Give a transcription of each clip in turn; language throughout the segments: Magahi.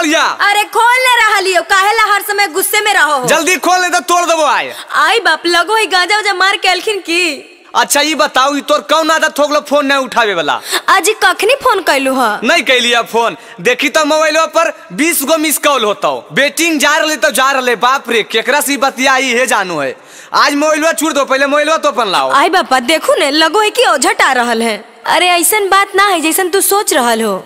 बढ़िया। अरे खोल ले रहा हो, काहे ला हर समय गुस्से में रहो हो? जल्दी खोल ले तो तोड़ देबो। आए आई बाप लगो ही गांजा उजा मार के अलखिन की। अच्छा ये बताओ ई तोर कौन आदत हो गेलो फोन नहीं उठावे वाला? आज कखनी फोन कैलू ह? नहीं कैलिया फोन, देखी तो मोबाइल पर 20 गो मिस कॉल होता। बेटिंग जा रहे तो जा रहे, बाप रे केकरा से बतियाई है जानू है। आज मोबाइलवा छोड़ दो, पहले मोबाइलवा तो अपन लाओ। आई बापा देखू ने लगो है कि ओझट आ रहल है। अरे ऐसन बात ना है जैसन तू सोच रहल हो।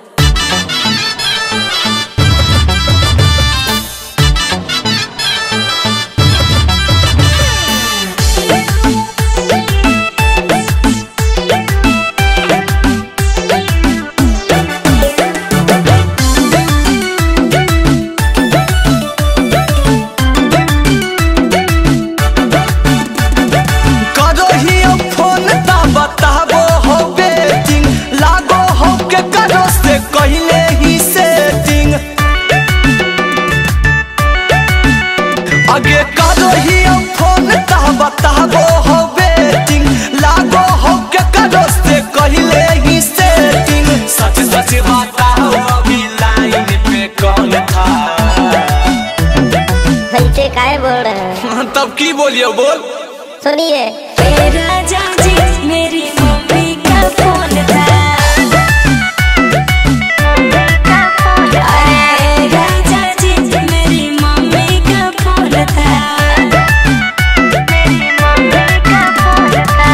आगे करो ही फोन ता बताबो हो बेटिंग लागो हो के करो से कहले ही सेटिंग। सच सच बताओ अभी लाइन पे कौन था? ऐसे काहे बोल रहे हैं? तब की बोलियो बोल। सुनिए राजा जी मेरी मम्मी का फोन था। अरे राजा जी मेरी मम्मी का फोन था। मेरी मम्मी का फोन था।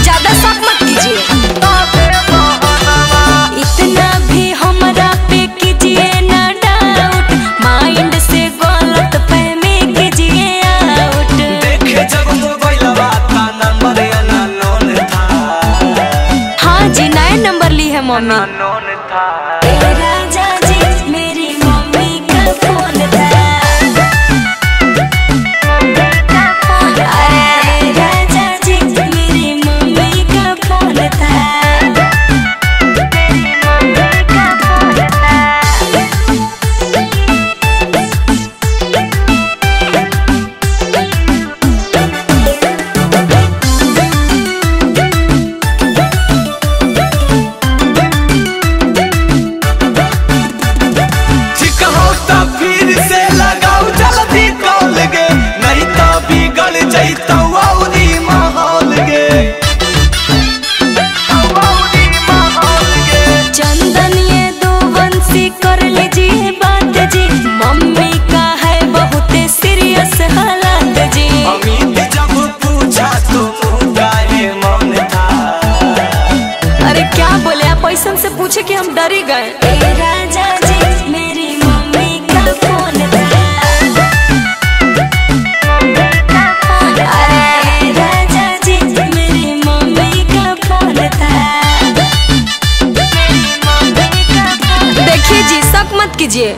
ज्यादा शक मत कीजिए, इतना भी हमरा पे कीजिए ना डाउट, माइंड से गलत फहमी कीजिए आउट। देखे जब मोबाइलवा था नंबर अननोन था। हाँ जी नया नंबर ली है मम्मी। था। राजा जी मेरी मम्मी का फोन था। अरे राजा जी मेरी मम्मी का फोन था। मेरी मम्मी का फोन था। ठीक हो तो फिर से लगाओ जल्दी कॉल गे, नहीं तो बिगड़ जइतो औरी माहौल गे। औरी माहौल गे। चंदन ये दो वंशी कर लीजिए बात जी, मम्मी का है बहुत सीरियस हालात जी। अमित जब पूछा तो मुँह काहे मौन था। अरे क्या बोले आप ऐसा से पूछे कि हम डर ही गए। राजा जी मेरी मम्मी का फोन था। अरे राजा जी मेरी मम्मी का फोन था। मेरी मम्मी का फोन। देखिए जी शक मत कीजिए।